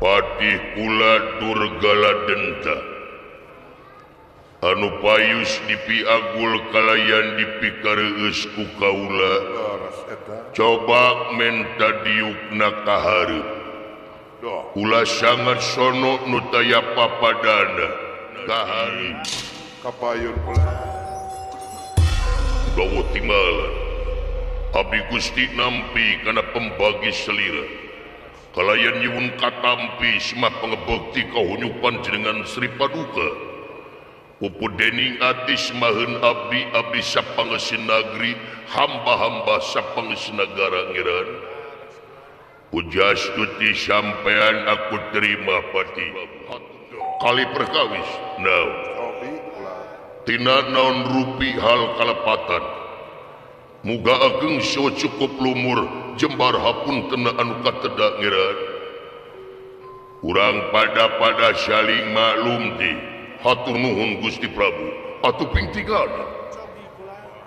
Patih kula Durgala Denta anu payus dipiagul kalayan dipikareueus ku kaula coba menta diukna ka hareup kula sangat sono nu taya papadana ka hareup kapayun kula gawa timbalan abdi Gusti nampi kana pembagi selira kalayan nyuwun katampi semah pangebekti kahunyupan jenengan Sri Paduka. Pupu dening atis mahen abdi abdi sapangesin nagri hamba-hamba sapangesin nagara ngiran. Pujastuti sampean aku terima pati. Kali perkawis naon. Tina naon rupi hal kalepatan. Muga ageng so cukup lumur jembar hapunten anu kateda ngiran. Urang pada-pada saling maklum di hatur nuhun Gusti Prabu atuh ping tigana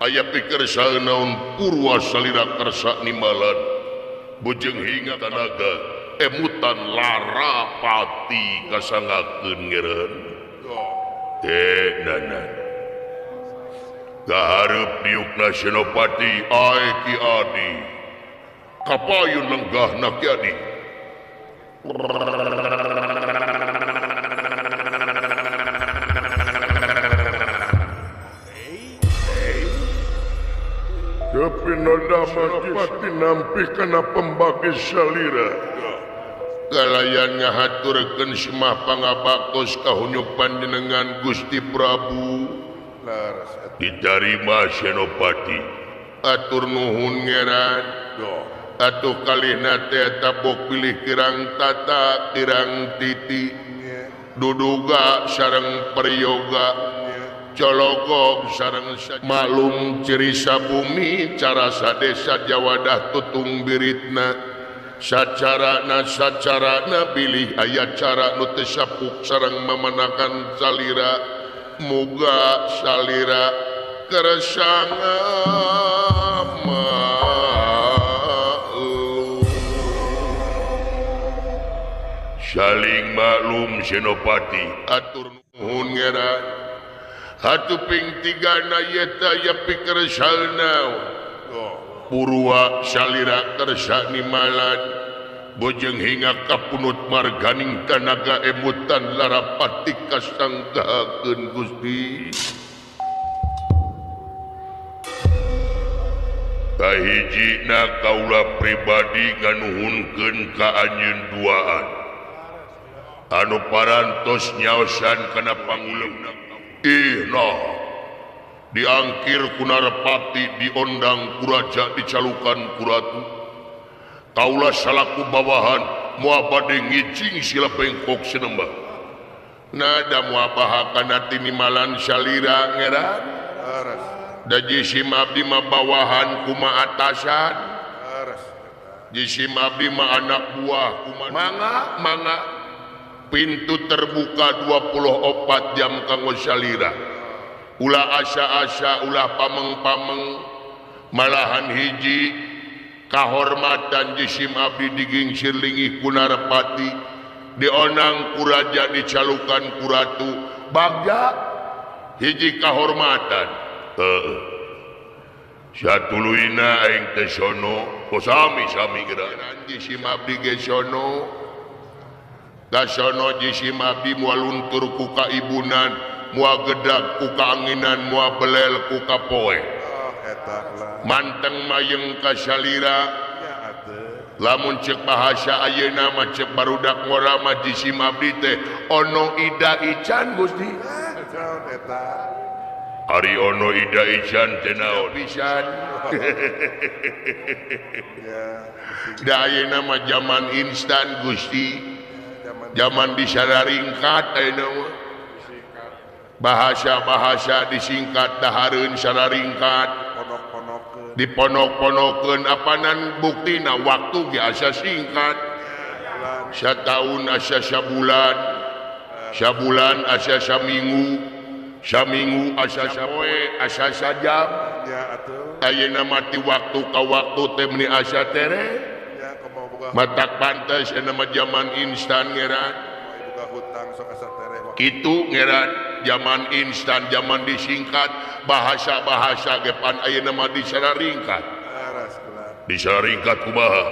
aya pikir saeunaun purwa salira kersa nimalan bujeng hingga tanaga emutan larapati kasangakeun ngeureun teh nanan kahareup diukna Senopati ae Ki Adi kapayun lenggahna Ki Adi. Senopati nampi kana pembagi salira kalayan ngahaturkeun semah pangabaktos kahunyu panjenengan Gusti Prabu ditarima Senopati atur nuhun ngeran atuh kalihna teh tabok pilih kirang tata kirang titi duduga sareng peryoga cologog sareng maklum cirisa bumi cara sadesa jawadah tutung biritna sacarana sacarana bilih aya cara nu teu sapuk sareng mamanakan salira muga salira keresanga saling maklum Senopati atur nuhun ngeran. Hatu ping tigana yeta ya pikir salna purwa salira kersa nimalan bojeng hingga kapunut marganing tanaga emutan larapati kasanggahakeun Gusti. Kahijina kaula pribadi nganuhunkeun ka anjeun duaan anu parantos nyaosan kana panguleuh. Ih nah diangkir ku Narapati diondang ku raja dicalukan ku ratu kaula salaku bawahan moal bade ngijing sila bengkok sinembah nada moal bahakana tinimalan salira ngeran da jisim abdi mah bawahan kuma atasan jisim abdi mah anak buah kuma mangga mangga pintu terbuka 24 jam kanggo salira ulah asa-asa ulah pameng-pameng malahan hiji kahormatan jisim abdi digingsir lingih ku Narapati dionang ku raja dicalukan ku ratu bagja hiji kahormatan heuh satuluyna aing teh sono sami-sami geura jisim abdi ge sono kasono jisim abdi moal luntur ku kaibunan moal gedag ku kaanginan moal belel ku kapoe manteng mayeng ka salira lamun cek bahasa ayeuna mah cek barudak ngora mah jisim abdi teh ono ida ican Gusti ari ono ida ican teh naon pisan da ayeuna mah jaman instan Gusti zaman bisa ringkat bahasa-bahasa disingkat dahareun sararingkat diponok-ponokeun apanan buktina waktu ge asa singkat sataun asa sabulan sabulan asa saminggu saminggu asa sapoe asa sajam ayeuna mah ti waktu ka waktu teh meuni asa tere. Matak pantes nama zaman instan ngeran. Kitu ngeran zaman instan zaman disingkat bahasa-bahasa gepan ayeuna mah disararingkat. Disararingkat kumaha?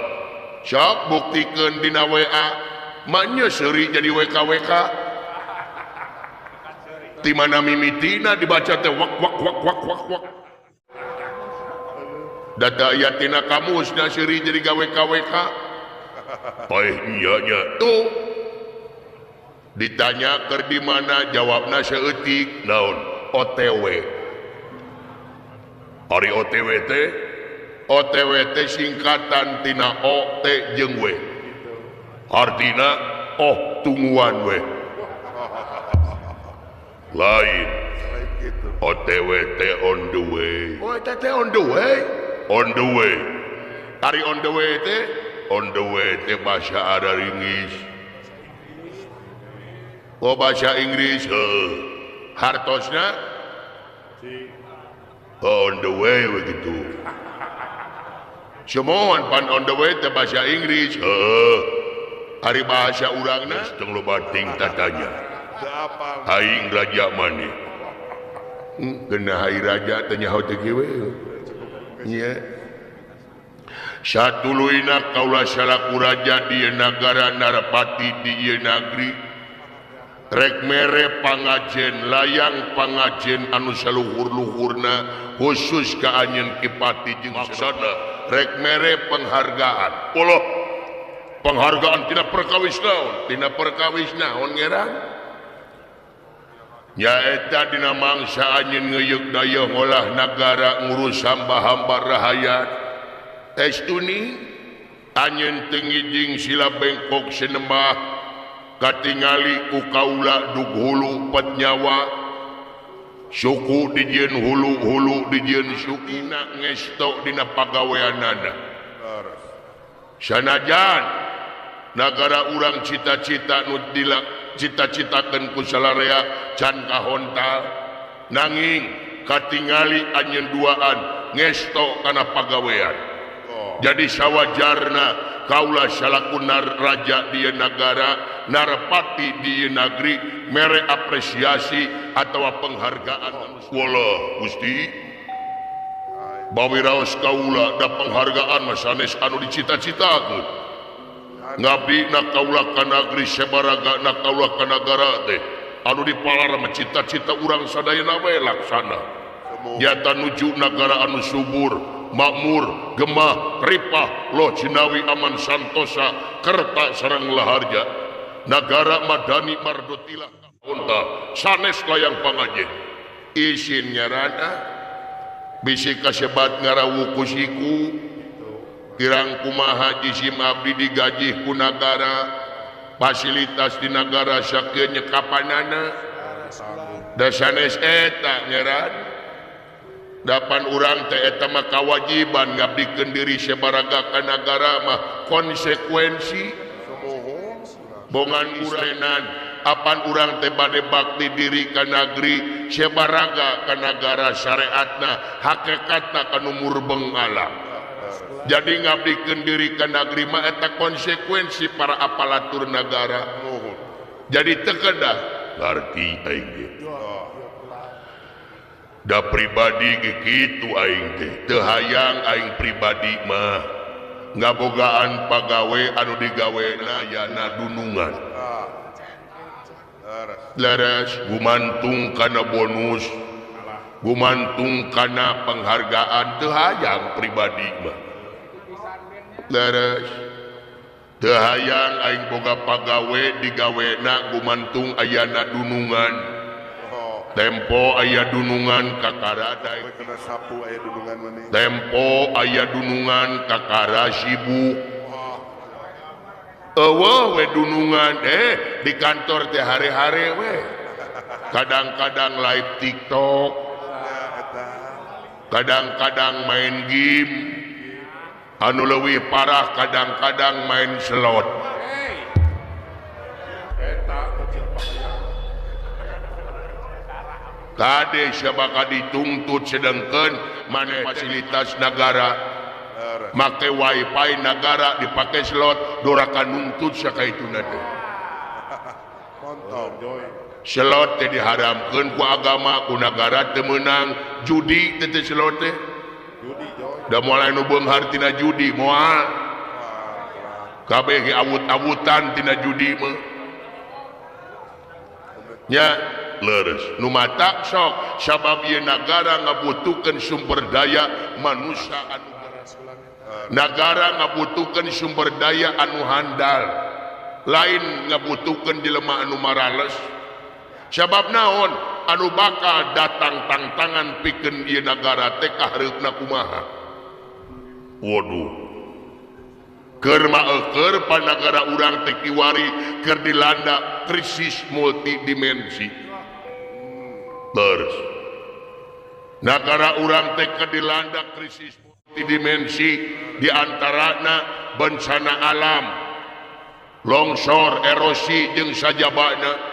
Sok buktikeun dina WA manya seuri jadi WKWK. Di mana mimitina dibaca teh wak wak wak wak wak wak. Data aya tina kamusna seuri jadi GWKWK. Paeh nya nya tuh. Ditanya keur di mana jawabna saeutik naon OTW. Ari OTW teh OTW teh singkatan tina O T jeung W. Artina oh tungguan we. Lain OTW teh on the way. Oh eta teh on the way. On the way. Ari on the way teh on the way teh bahasa Arab Inggris. Oh bahasa Inggris hartosna on the way begitu. Semua pan on the way teh bahasa Inggris. Ari bahasa urangna tong loba ting tatanya. Aing raja maneh. Geuna hai raja teh nyaho teh kieu we. Nya. Satuluyna kaula salaku raja di nagara Narapati di ieu nagri. Rek mere pangajen layang pangajen anu saluhur-luhurna khusus ka anjeun Ki Pati jeung maksudna rek mere penghargaan. Allah penghargaan tina perkawis naon? Tina perkawis naon ngeran? Nyaeta dina mangsa anjeun ngeuyeuk dayeuh ngolah nagara ngurus hamba-hamba rahayat. Estuni anjeun teu ngijing sila bengkok senembah katingali ku kaula dug hulu pet nyawa suku dijieun hulu-hulu dijieun sukina ngesto dina pagaweanana. Sanajan nagara urang cita-cita nu cita-citakeun ku salarea can kahontal nanging katingali anjeun duaan ngesto kana pagawean. Jadi sawajarna kaula salaku raja di nagara Narapati di nagri mere apresiasi atau penghargaan. Wallah Gusti bawi raos kaula da penghargaan mah sanes anu dicita-citakeun. Ngabdi na kaula ka nagri sabaraga na kaula ka nagara teh anu dipalar mah cita-cita urang sadayana we laksana. Nyata nuju nagara anu subur makmur gemah ripah loh jinawi aman santosa kerta sareng laharja nagara madani mardotila unta sanes layang pangajen isin nyarana bisi kasebat ngarawuh ku siku kirang kumaha jisim abdi digajih ku nagara fasilitas di nagara sakieu nyekapanana da sanes eta nyaran dapan urang teh eta mah kawajiban ngabdikeun diri sabaraga ka nagara mah konsekuensi bongan urenan apan urang teh bade bakti diri ka nagri sabaraga ka nagara syariatna hakikatna kanu murbeng alam. Jadi ngabdikeun diri ka nagri mah eta konsekuensi para aparatur nagara. Jadi teu kedah ngarti aing ge. Da pribadi kitu aing teh teu hayang aing pribadi mah ngabogaan pagawe anu digawena ayana dunungan. Leres gumantung kana bonus, gumantung kana penghargaan teu hayang pribadi mah. Leres teu hayang aing boga pagawe digawena gumantung ayana dunungan. Tempo aya dunungan kakara tempo aya dunungan kakara sibuk eueuh we dunungan di kantor teh hare-hare we kadang-kadang live TikTok kadang-kadang main game anu leuwih parah kadang-kadang main slot. Kade siapa dituntut sedangkan mana fasilitas negara Make wifi nagara dipake slot doraka nungtut sakaituna teh. Slot teh diharamkeun ku agama ku nagara teu meunang judi teh teh slot teh. Da moal anu beunghar tina judi moal. Kabeh ge awut-awutan tina judi mah. Nya leres nu matak sok sabab ieu nagara ngabutuhkeun sumber daya manusia anu nagara ngabutuhkeun sumber daya anu handal lain ngabutuhkeun jelema anu marales sabab naon anu bakal datang tangtangan pikeun ieu nagara teh kahareupna kumaha. Waduh keur maeukeun panagara urang teh kiwari keur dilanda krisis multidimensi. Terus nagara urang teh keur dilanda krisis multidimensi diantarana bencana alam, longsor, erosi jeung sajabana.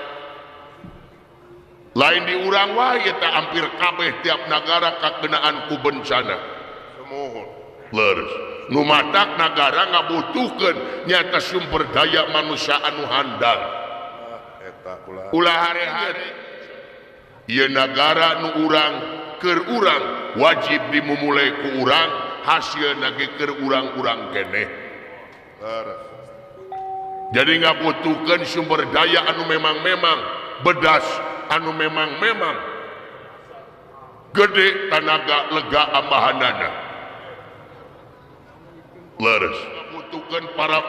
Lain di urang wae eta hampir kabeh tiap nagara kakenaan ku bencana. Leres nu matak nagara ngabutuhkeun nyata sumber daya manusia anu handal. Ulah hare-hare ieu nagara nu urang keur urang wajib dimumule ku urang hasilna ge keur urang-urang keneh. Jadi ngabutuhkeun sumber daya anu memang-memang bedas, anu memang-memang gede tanaga lega ambahanana. Leres ngabutuhkeun para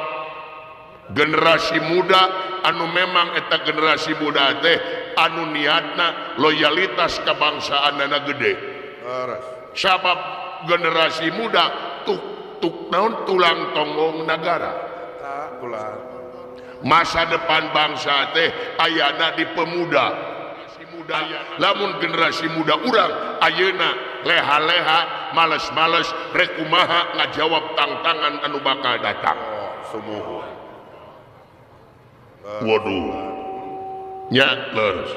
generasi muda anu memang eta generasi muda teh anu niatna loyalitas kebangsaanana gede. Sabab generasi muda tuk tuk naon tulang tonggong nagara. Masa depan bangsa teh ayana di pemuda. Muda lamun generasi muda urang ayeuna leha-leha males-males rek kumaha ngajawab tantangan anu bakal datang. Waduh nya leres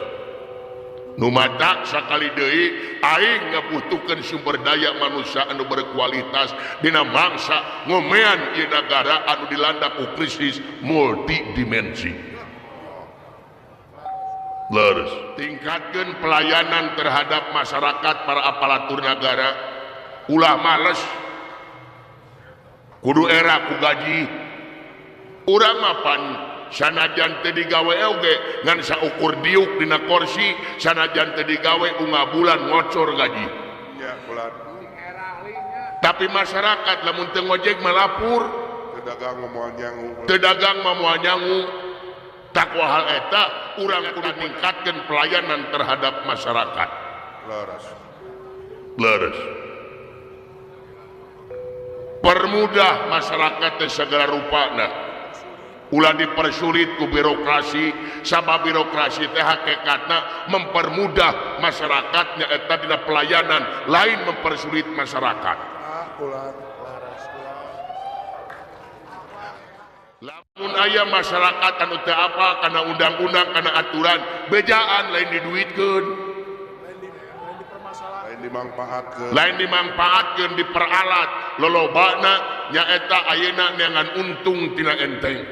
nu matak sakali deui aing ngabutuhkeun sumber daya manusia anu berkualitas dina mangsa ngomean ieu nagara anu dilanda ku krisis multidimensi. Leres tingkatkeun pelayanan terhadap masyarakat para aparatur nagara ulah males kudu era ku gaji urang mapan sanajan teu digawe oge ngan saukur diuk dina kursi sanajan teu digawe unggal bulan ngocor gaji. Tapi masyarakat lamun teu ngojek mah lapur teu dagang mah moal nyangu. Takwa hal eta urang kudu ningkatkeun pelayanan terhadap masyarakat. Leres permudah masyarakat teh segala rupana ulah dipersulit ku birokrasi sabab birokrasi teh hakikatna mempermudah masyarakatnya eta dina pelayanan lain mempersulit masyarakat. Lamun aya masyarakat anu teu apal kana undang-undang kana aturan bejaan lain diduitkeun lain dimangpaatkeun diperalat lolobana nyaeta ayeuna neangan untung tina enteng.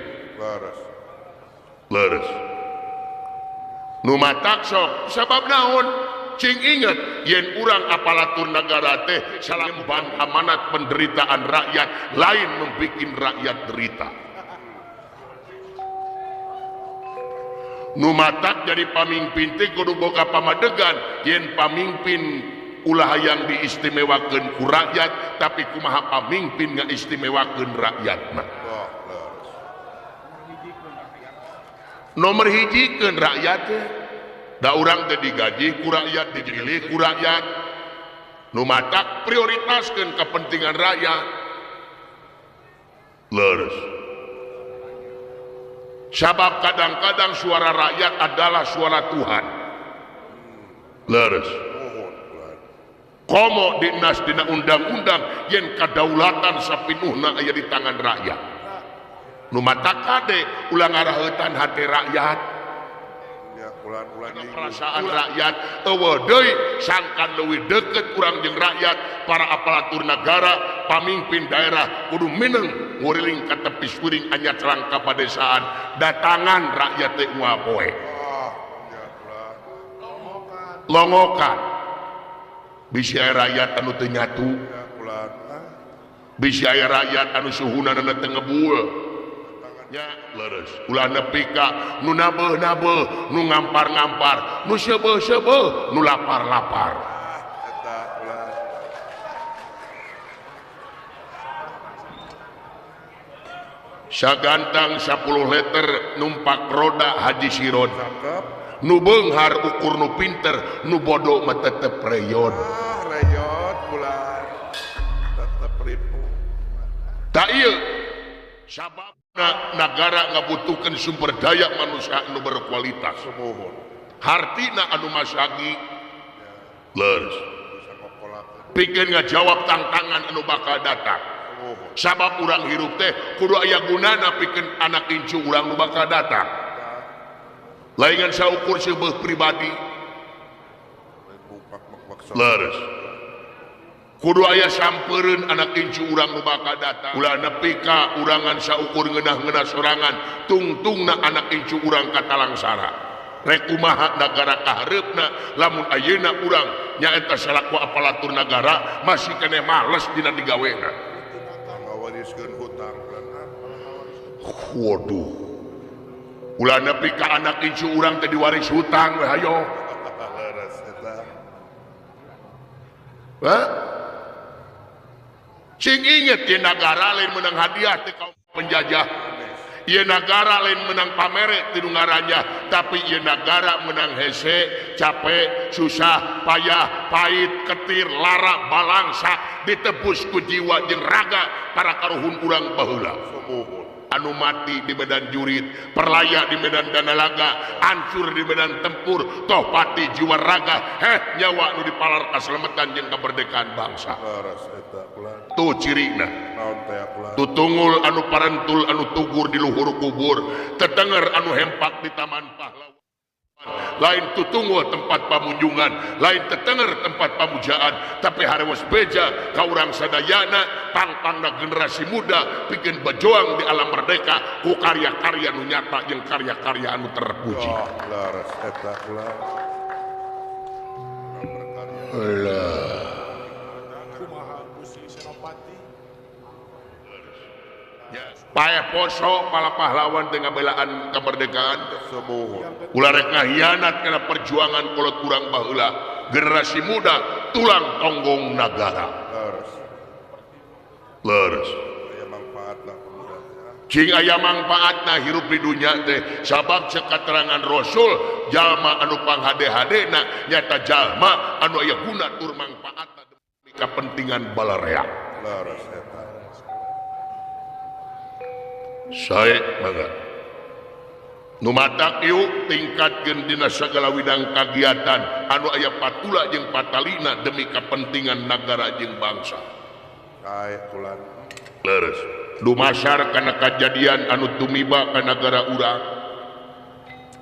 Leres nu matak sok sabab naon cing inget yen urang aparatur nagara teh salamban amanat penderitaan rakyat lain membikin rakyat derita. Nu matak jadi pamimpin teh kudu boga pamadegan yen pamimpin ulah hayang diistimewakeun ku rakyat tapi kumaha pamimpin ngaistimewakeun rakyat mah. Nomor hijikeun rakyat teh da urang teh digaji ku rakyat dipilih ku rakyat nu matak prioritaskeun kepentingan rakyat. Leres sabab kadang-kadang suara rakyat adalah suara Tuhan. Leres komo dinas dina undang-undang yen kadaulatan sapinuhna aya di tangan rakyat. Nu matak kade ulah ngaraheutan hate rakyat perasaan rakyat eueuh deui sangkan leuwih deukeut urang jeung rakyat para aparatur negara, pamimpin daerah kudu mineng nguriling ka tepi suring anyacrang ka padesaan, datangan rakyat teh unggal poe. Longokan bisi aya rakyat anu teu nyatu, bisi aya rakyat anu suhuna teu ngebul. Nya leres ulah nepi ka nu nabeuh-nabeuh, nu ngampar-ngampar, nu seubeuh-seubeuh, nu lapar-lapar. Sagantang 10 liter numpak roda Haji Sirod. Nu beunghar ukur nu pinter, nu bodoh mah tetep reyod. Reyod bulan tetep ripu. Tak ieu sabab negara ngabutuhkeun sumber daya manusia anu berkualitas. Hartina anu masagi leres. Pikeun ngajawab tantangan anu bakal datang. Sabab urang hirup teh kudu aya gunana pikeun anak incu urang nu bakal datang. Laingan saukur seubeuh pribadi. Leres. Kudu aya sampereun anak incu urang nu bakal datang. Ulah nepi ka urangan saukur ngeunah-ngeunah sorangan, tungtungna anak incu urang ka talangsara. Rek kumaha nagara kahareupna lamun ayeuna urang nyaeta salaku aparatur nagara masih keneh males dina digawena. Waduh. Ulah nepi ka anak incu urang teh diwaris hutang we hayo. Hah? Cing inget ye nagara lain menang hadiah ti kaum penjajah. Ye nagara lain menang pamere ti nu ngaranjah, tapi ye nagara menang hese, capek, susah, payah, pahit, ketir, lara, balangsa, ditebus ku jiwa jeung raga para karuhun urang baheula. Anu mati di medan jurit, perlaya di medan danalaga, hancur di medan tempur, toh pati jiwa raga, heh nyawa nu dipalar kaselametan jeung kemerdekaan bangsa. Tuh cirina. Tutungul anu parentul anu tugur di luhur kubur, tetenger anu hempak di taman pahlawan. Lain tutungul tempat pamunjungan, lain tetenger tempat pamujaan, tapi harewos beja ka urang sadayana pangpangna generasi muda pikeun berjuang di alam merdeka ku karya-karya nu nyata jeung karya-karya anu terpuji. Allah. Paeh poso para pahlawan dengan belaan kemerdekaan. Ulah rek ngahianat kana perjuangan kolot urang baheula. Generasi muda tulang tonggong nagara. Leres. Cing aya mangpaatna hirup di dunya teh sabab cek katerangan Rasul jalma anu panghade-hadena nyata jalma anu aya guna tur mangpaatna demi kepentingan balarea. Leres eta. Sae mangga. Nu matak yuk tingkatkeun dina sagala widang kagiatan anu aya patula jeung patalina demi kepentingan nagara jeung bangsa. Sae kulan. Leres. Dumasar kana kajadian anu tumiba ka nagara urang.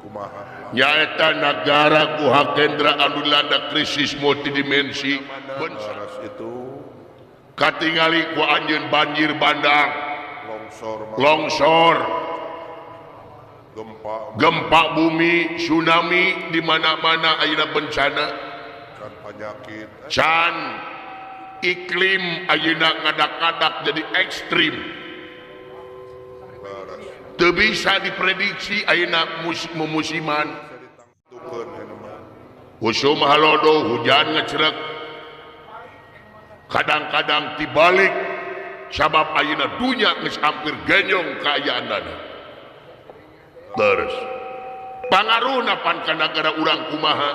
Kumaha? Nyaeta nagara Guha Kendra anu dilanda krisis multidimensi. Leres itu. Katingali ku anjeun banjir bandang. Longsor, gempa bumi, tsunami di mana-mana ayeuna bencana, can penyakit, can iklim ayeuna ngadak-ngadak jadi ekstrim. Teu bisa diprediksi ayeuna musim-musiman. Usum halodo hujan ngecrek, kadang-kadang tibalik. Sabab ayeuna dunya geus hampir genyong kaayaanana. Terus pangaruhna pan ka nagara urang kumaha?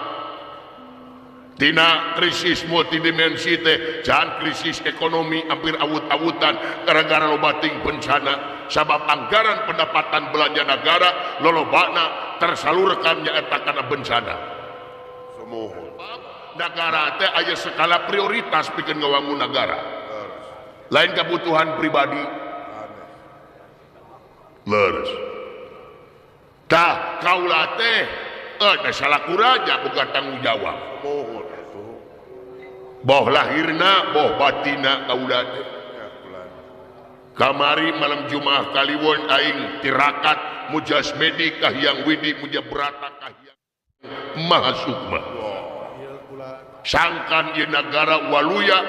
Tina krisis multidimensi teh, can krisis ekonomi hampir awut-awutan gara-gara loba ting bencana. Sabab anggaran pendapatan belanja negara lolobana tersalurkan nyaeta kana bencana. Nagara teh aya skala prioritas pikeun ngawangun nagara. Lain kebutuhan pribadi. Leres. Tah kaula teh salaku raja boga tanggung jawab. Boh lahirna boh batina kaula teh. Kamari malam Jumaah Kaliwon aing tirakat mujasmedi Kahiyang Widi mujabrata Kahiyang Maha Sukma. Sangkan ieu nagara Waluya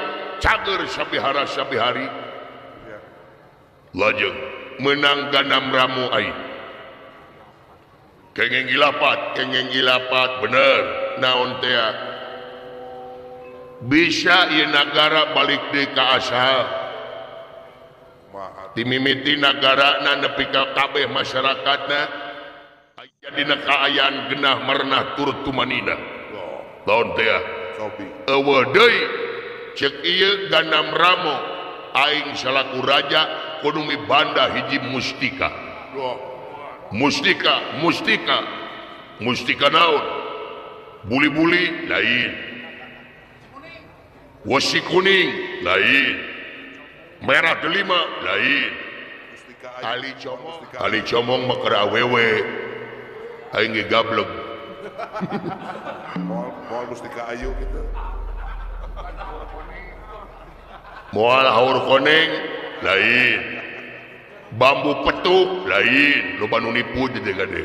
cager sabihara sabihari. Lajeng menang ganam ramu aing. Kengeng gilapat bener naon teh bisa ieu nagara balik deui ka asal. Dimimiti nagara na nepi ka kabeh masyarakatna aya dina kaayaan genah merenah tur tumanina. Naon teh eueuh deui ceuk ieu ganam ramo aing salaku raja kudu mibanda hiji mustika. Mustika, mustika. Mustika naon? Buli-buli lain. Wesi kuning lain. Merah delima lain. Ali comong mah keur awewe. Aing ge gableg. Moal mustika ayu gitu. Moal haur koneng lain. Bambu petuk lain. Loba nu nipu jadi gade.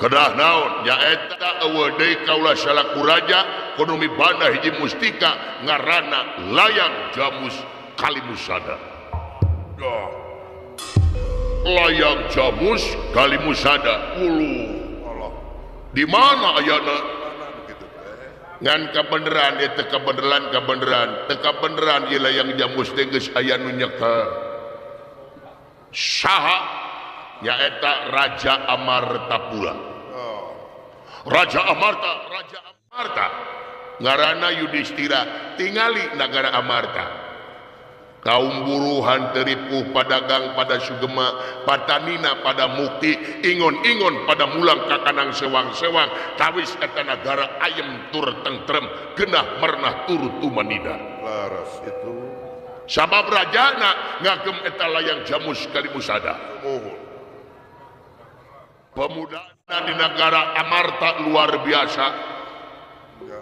Kedah naon nyaeta eueuh deui kaula salaku raja kudu mibanda hiji mustika ngaranna layang jamus kalimusada. Layang jamus kalimusada ulu. Di mana ayana? Ngan kabeneran ieu teh kabeneran kabeneran teu kabeneran ieu layang jamus teh geus aya nu nyekel. Saha? Nyaeta Raja Amartapura. Raja Amarta, Raja Amarta ngaranna Yudhistira tingali nagara Amarta. Kaum buruhan teripuh padagang pada sugema, patanina pada mukti, ingon-ingon pada mulang kakanang sewang-sewang, tawis eta nagara ayem tur tentrem, genah merenah tur tumanida. Laras itu. Sabab rajana ngagem eta layang jamus kalimusada. Pemuda di negara Amarta luar biasa. Ya,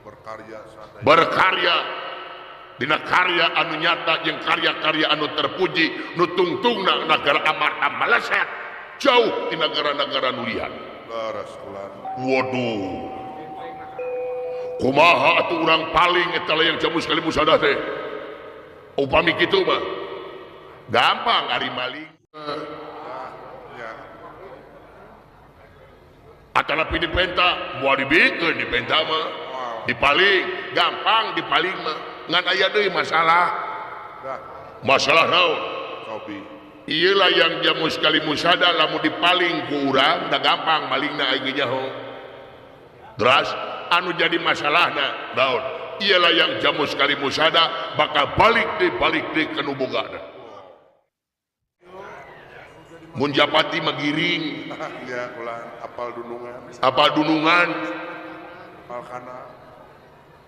berkarya, berkarya dina karya anu nyata jeung karya-karya anu terpuji nu tungtungna negara Amarta meleset jauh di negara-negara nu lian. Waduh, kumaha atuh urang paling eta layang jamus kalimusada teh. Upami kitu mah gampang ari maling. Atanapi dipenta, moal dibikeun dipenta mah. Dipaling, gampang dipaling mah. Ngan aya deui masalah. Masalah naon? Ieu layang jamus kalimusada lamun dipaling ku urang da gampang malingna aing ge nyaho. Teras anu jadi masalahna naon? Ieu layang jamus kalimusada bakal balik deui ka nu bogana. Mun Japati mah giring. Ya, ulah apal dunungan. Apal dunungan. Apal kana.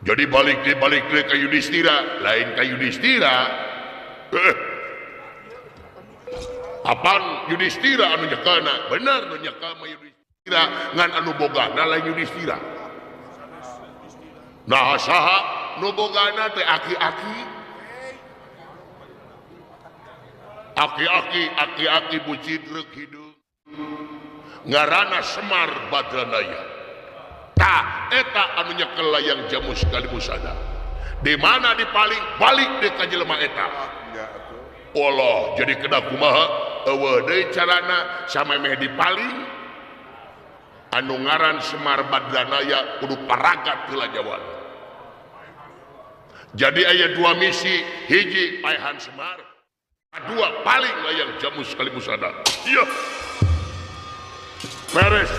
Jadi balik deui ka Yudhistira, lain ka Yudhistira. Apan Yudhistira anu nyekelna? Bener nu nyekel mah Yudhistira, ngan anu bogana lain Yudhistira. Nah saha nu bogana teh aki-aki. Aki-aki, aki-aki bucidrek hidup. Ngarana Semar Badranaya. Tah eta anu nyekel layang jamus kalimusada. Di mana dipaling balik deui ka jelema eta. Allah, jadi kena kumaha eueuh deui carana samemeh dipaling anu ngaran Semar Badranaya kudu paragat heula jawan. Jadi aya dua misi, hiji paehan Semar, dua paling layang jamus kalimusada. Iya. Beres.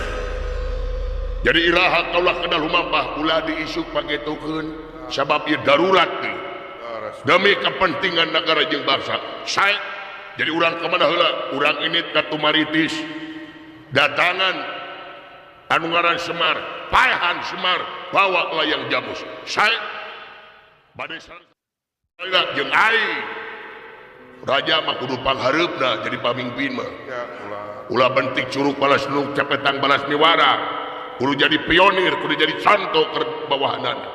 Jadi iraha kaulah kedal lumampah ulah diisuk pangetukeun sabab ieu darurat teh. Demi kepentingan negara jeung bangsa. Sae. Jadi urang ka mana heula? Urang ini ka Tumaritis. Datangan anu ngaran Semar, paehan Semar bawa layang jamus. Sae. Bade sareng jeung aing. Raja mah kudu panghareupna jadi pamimpin mah. Ulah bentik curug balas nuk capetang balas miwara. Kudu jadi pionir, kudu jadi contoh ke bawahanana.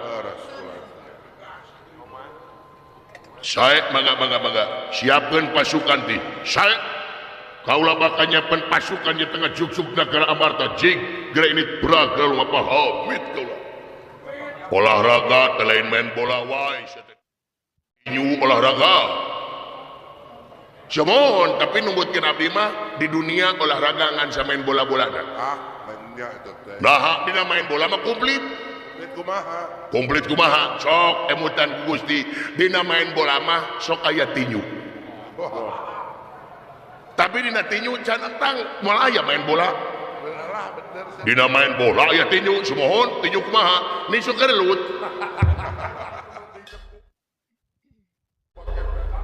Sae mangga mangga mangga siapkeun pasukan ti. Sae kaula bakal nyiapkeun pasukan di tengah jugjug negara Amarta jig geura ini braga lumapah hamid kaula. Olahraga teh lain main bola wae tinju olahraga. Cuman tapi numbutkeun abdi mah di dunia olahraga ngan samain bola-bolana. Ah, nya eta teh. Nah, dina main bola mah komplit. Komplit kumaha? Komplit kumaha? Sok emutan ku Gusti. Dina main bola mah sok aya tinju. Oh. Tapi dina tinju can entang moal aya main bola. Bener lah, bener. Dina main bola aya tinju, sumohon tinju kumaha? Nisu kerelut.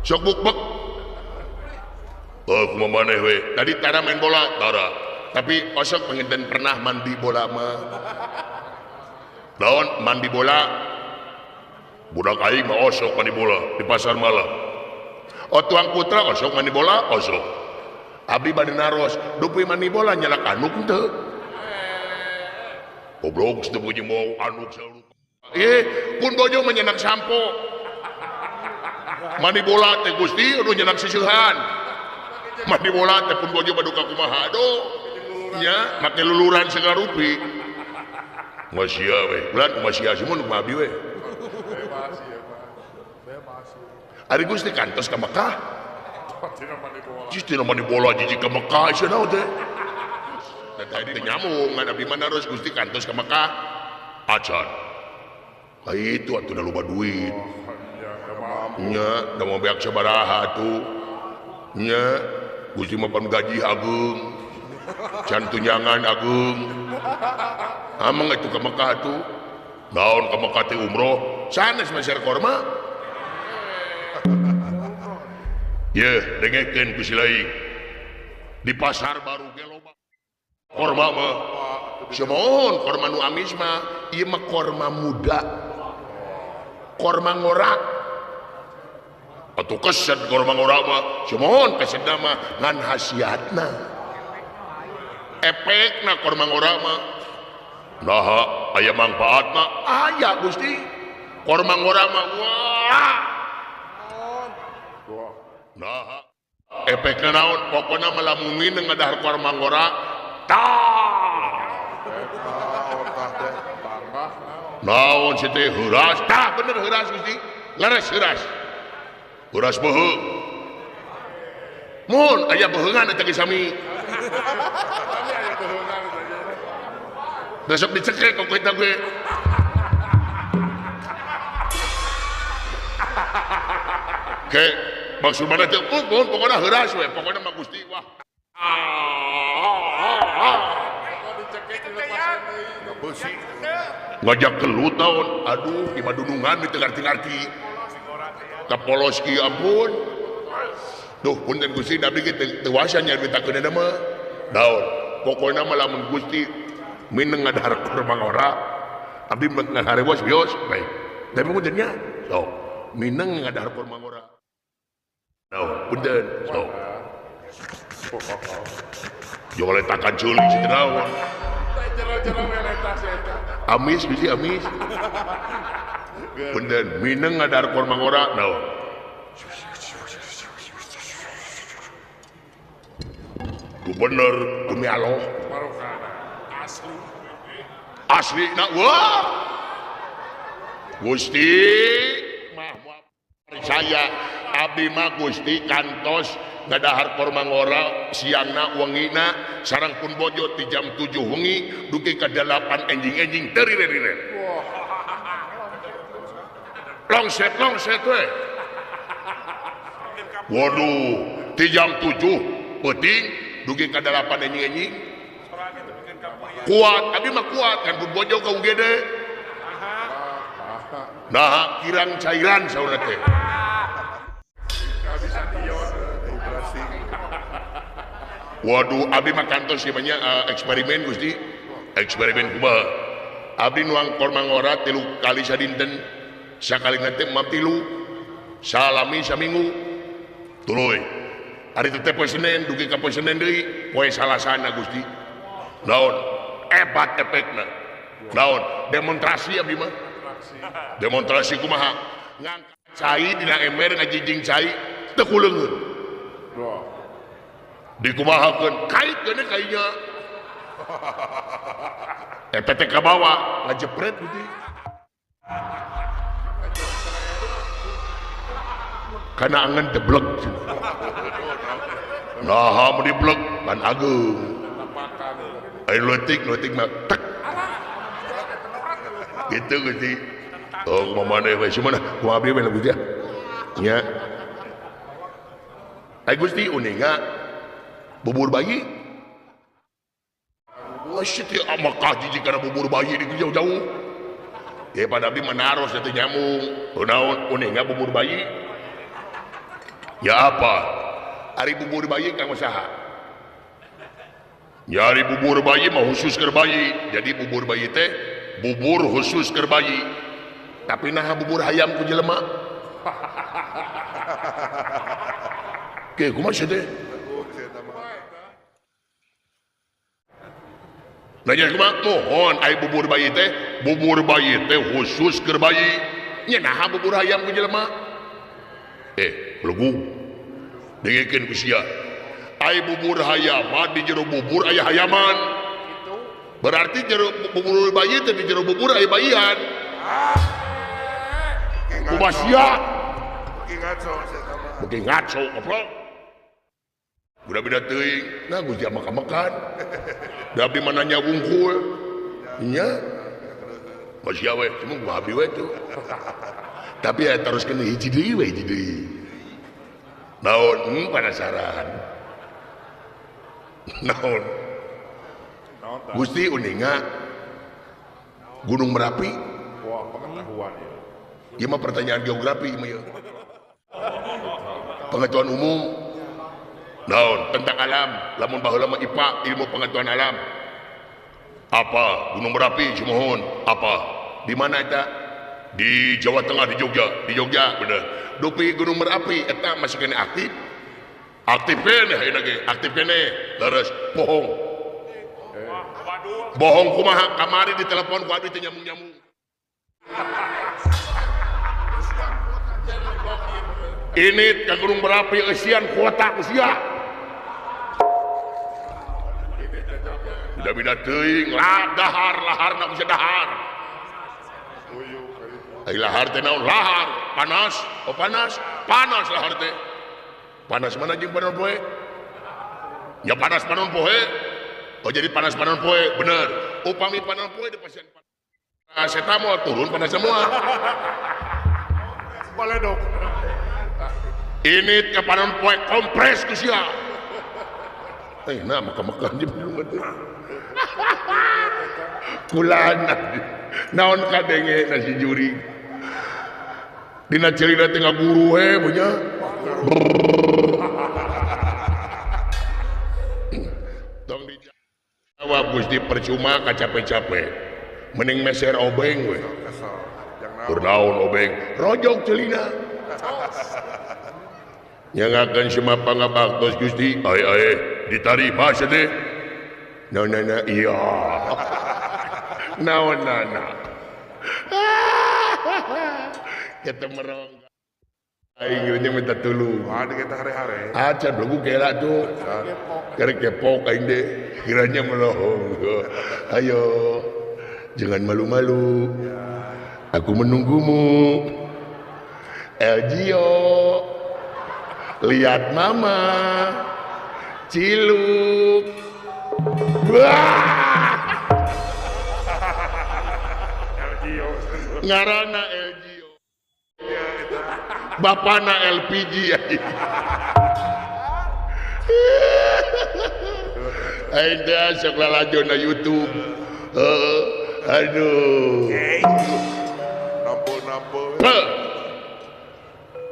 Sok bukbek. Oh, kumaha maneh we? Tadi tara main bola, tara. Tapi osok penginten pernah mandi bola mah. Naon mandi bola? Budak aing mah osok mandi bola di pasar malam. Oh, tuang putra osok mandi bola, osok. Abdi bade naros, dupi mandi bola nyalak anuk henteu. Goblok teu puji mau anuk salu. Pun bojo mah nyenak sampo. Mandi bola teh Gusti aduh nyenak siseuhan. Mandi bola teh pun bojo baduka kumaha aduh. Nya make luluran segala rupi. Masih we, bulan masih mun kumaha abdi we. Bebas ieu mah. Bebas. Ari Gusti kantos ka Mekah. Tina mandi bola. Tina mandi bola jiji ka Mekah sia naon teh. Da tadi teh nyamung ngan abdi mah naros Gusti kantos ka Mekah. Acan. Ka itu atuh da loba duit. Nya, da mau beak sabaraha atuh. Nya, Gusti mah pan gaji ageung. Can tunjangan ageung. Amang itu ka Mekah atuh. Naon ka Mekah teh umroh, sanes meser korma. Ye, dengekeun ku si laing. Di pasar baru ge loba korma mah. Sumuhun korma nu amis mah, ieu mah korma muda. Korma ngora. Atuh keset korma ngora mah, sumuhun kesetna mah ngan hasiatna. Efekna korma ngora mah. Naha aya mangfaatna? Aya Gusti. Korma ngora mah wah. Nah, efekna naon? Pokona mah lamun mineng ngadahar korma ngora, tah. Naon si teh heuras? Tah bener heuras Gusti. Leres heuras. Heuras beuheung. Mun aya beuheungan eta ge sami. Besok dicekek kok kita gue. Oke, maksud mana teh? Pun pokoknya heuras we, pokoknya mah Gusti wah. Ngajak kelut naon? Aduh, di madunungan teu ngarti-ngarti. Ka polos kieu ampun. Duh, punten Gusti, da abdi ge teu wasa nyaritakeun eta mah. Naon? Pokokna mah lamun Gusti mineng ngadahar korma ngora, abdi ngaharewos bios baik. Tapi punten nya, sok mineng ngadahar korma ngora. Naon, punten, sok. Jauh letakan ceuli si teh naon. Amis bisi amis. Punten mineng ngadahar korma ngora naon. Gubernur demi Allah. Asli. Asli nak wah. Gusti mah percaya abdi mah Gusti kantos ngadahar korma ngora siangna wengina sareng pun bojo di jam 7 wengi dugi ka 8 enjing-enjing teu rire-rire. Longset longset we. Waduh, di jam 7 peuting dugi ka 8 enjing-enjing. Kuat, abdi mah kuat kan pun bojo ka UGD. Nah, kirang cairan saurna teh. Waduh, abdi mah kantos ieu mah nya eksperimen Gusti. Eksperimen kumaha? Abdi nuang korma ngora 3 kali sadinten. Sakalina teh mah 3. Salami saminggu. Tuluy ari teh poe Senin dugi ka poe Senin deui poe Salasana Gusti. Naon hebat efekna. Naon demonstrasi abdi mah. Demonstrasi kumaha? Ngangkat cai dina ember ngajijing cai teu kuleungeun. Dikumahakeun kaitkeun kainya. Eta teh ka bawah ngajepret Gusti. Kana angen deblek. Nah, mun diblek ban ageung. Ayo leutik-leutik mah tek. Gitu Gusti. Oh, kumaha maneh we sumana kumaha abdi we lah Gusti ya. Nya. Ai Gusti uninga bubur bayi. Wah, shit ya Mekah jijik kana bubur bayi di jauh-jauh. Ya pada abdi menaros teh nyamung. Naon uninga bubur bayi? Ya apa? Ari bubur bayi kanggo saha? Ya ari bubur bayi mah khusus keur bayi. Jadi bubur bayi teh bubur khusus keur bayi. Tapi naha bubur hayam ku jelema? Ke kumaha teh? Nanya kumaha? Mohon ari bubur bayi teh khusus keur bayi. Nya naha bubur hayam ku jelema? Belegu. Dengekeun ku sia. Ai bubur hayam mah di jero bubur aya hayaman. Berarti jero bubur bayi teh di jero bubur aya bayian. Kumaha sia? Beuki ngaco goblok. Budak-budak teuing, nah Gusti makan-makan. Da abdi mah nanya wungkul. Nya. Kumaha sia we, cuma gua abdi we tuh. Tapi ya teruskeun hiji deui we hiji deui. Naon penasaran. Naon. Gusti uninga Gunung Merapi. Wah, pengetahuan ya. Ieu mah pertanyaan geografi ieu mah ieu. Pengetahuan umum. Naon tentang alam, lamun baheula mah IPA ilmu pengetahuan alam. Apa Gunung Merapi Cimohon? Apa? Di mana eta? Di Jawa Tengah, di Jogja, di Jogja bener. Dupi Gunung Merapi eta masih kene aktif. Aktif keneh ayeuna ge, aktif keneh. Leres bohong. Bohong kumaha kamari ditelepon ku abdi teu nyambung-nyambung. Ini ke Gunung Merapi eusian kuota usia. Bida-bida teuing lah dahar laharna bisa dahar. Ai lahar teh naon lahar panas oh panas panas lahar teh panas mana jeung panon poe ya panas panon poe oh jadi panas panon poe bener upami panon poe di pasien paracetamol turun panas semua baledog ini ke panon poe kompres ku sia nah maka-makan jeung belum teh kulana naon kadenge nasi juring dina cerita teh ngaguru we punya tong dijawab Gusti percuma kacape-cape mending meser obeng we kurnaon obeng rojok celina nyangakeun semua pangabaktos Gusti ae ae ditarima teh naon nana iya naon nana kita merong aing nya minta tulung ah kita hare-hare acan belegu kela tuh karek kepok aing deh kiranya melohong ayo jangan malu-malu aku menunggumu Elgio lihat mama ciluk wah Elgio ngarana Elgio bapana LPG aing teh sok lalajo na YouTube aduh nampo-nampo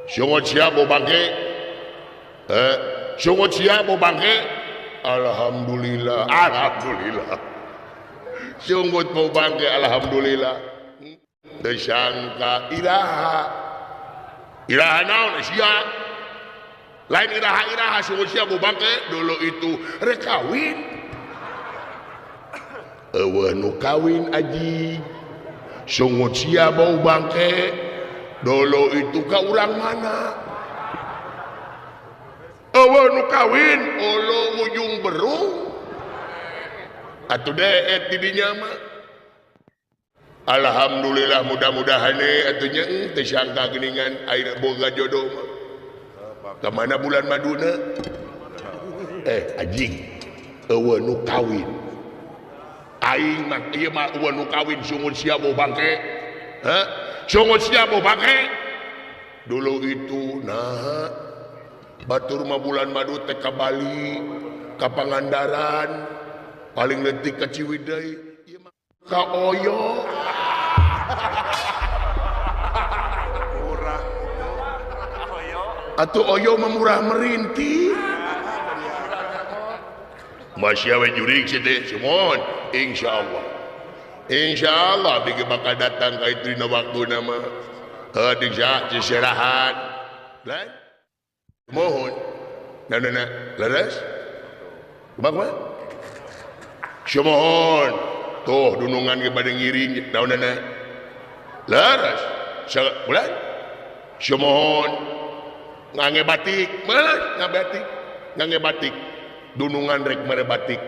sungut sia bau bangke sungut sia bau bangke alhamdulillah alhamdulillah sungut bau bangke alhamdulillah teu sangka iraha iraha naon sia Lain iraha-iraha sungut sia bau bangke dulu itu rek kawin. Eueuh nu kawin aji. Sungut sia bau bangke dulu itu ka urang mana? Eueuh nu kawin olo ujung berung. Atuh deet di dinya mah. Alhamdulillah mudah-mudahan atuh nya teu sangka geuningan air boga jodoh mah. Ka mana bulan maduna? Anjing eueuh nu kawin. Aing mah ieu mah eueuh nu kawin sungut sia bau bangke. Hah? Sungut sia bau bangke. Dulu itu nah batur mah bulan madu teh ka Bali, ka Pangandaran, paling leutik ka Ciwidey, ieu mah ka Oyo. Atuh Oyo mah murah merintih. Masih awe jurig sih teh, sumon. Insyaallah. Insyaallah abdi ge bakal datang ka itu dina waktuna mah. Heuh diksa istirahat. Lain? Mohon. Nah, leres? Kumaha? Sumon. Tuh dunungan ge bade ngiring naonana. Leres. Bulan? Sumon. Ngange batik, meureun ngabatik. Ngange batik. Dunungan rek mere batik.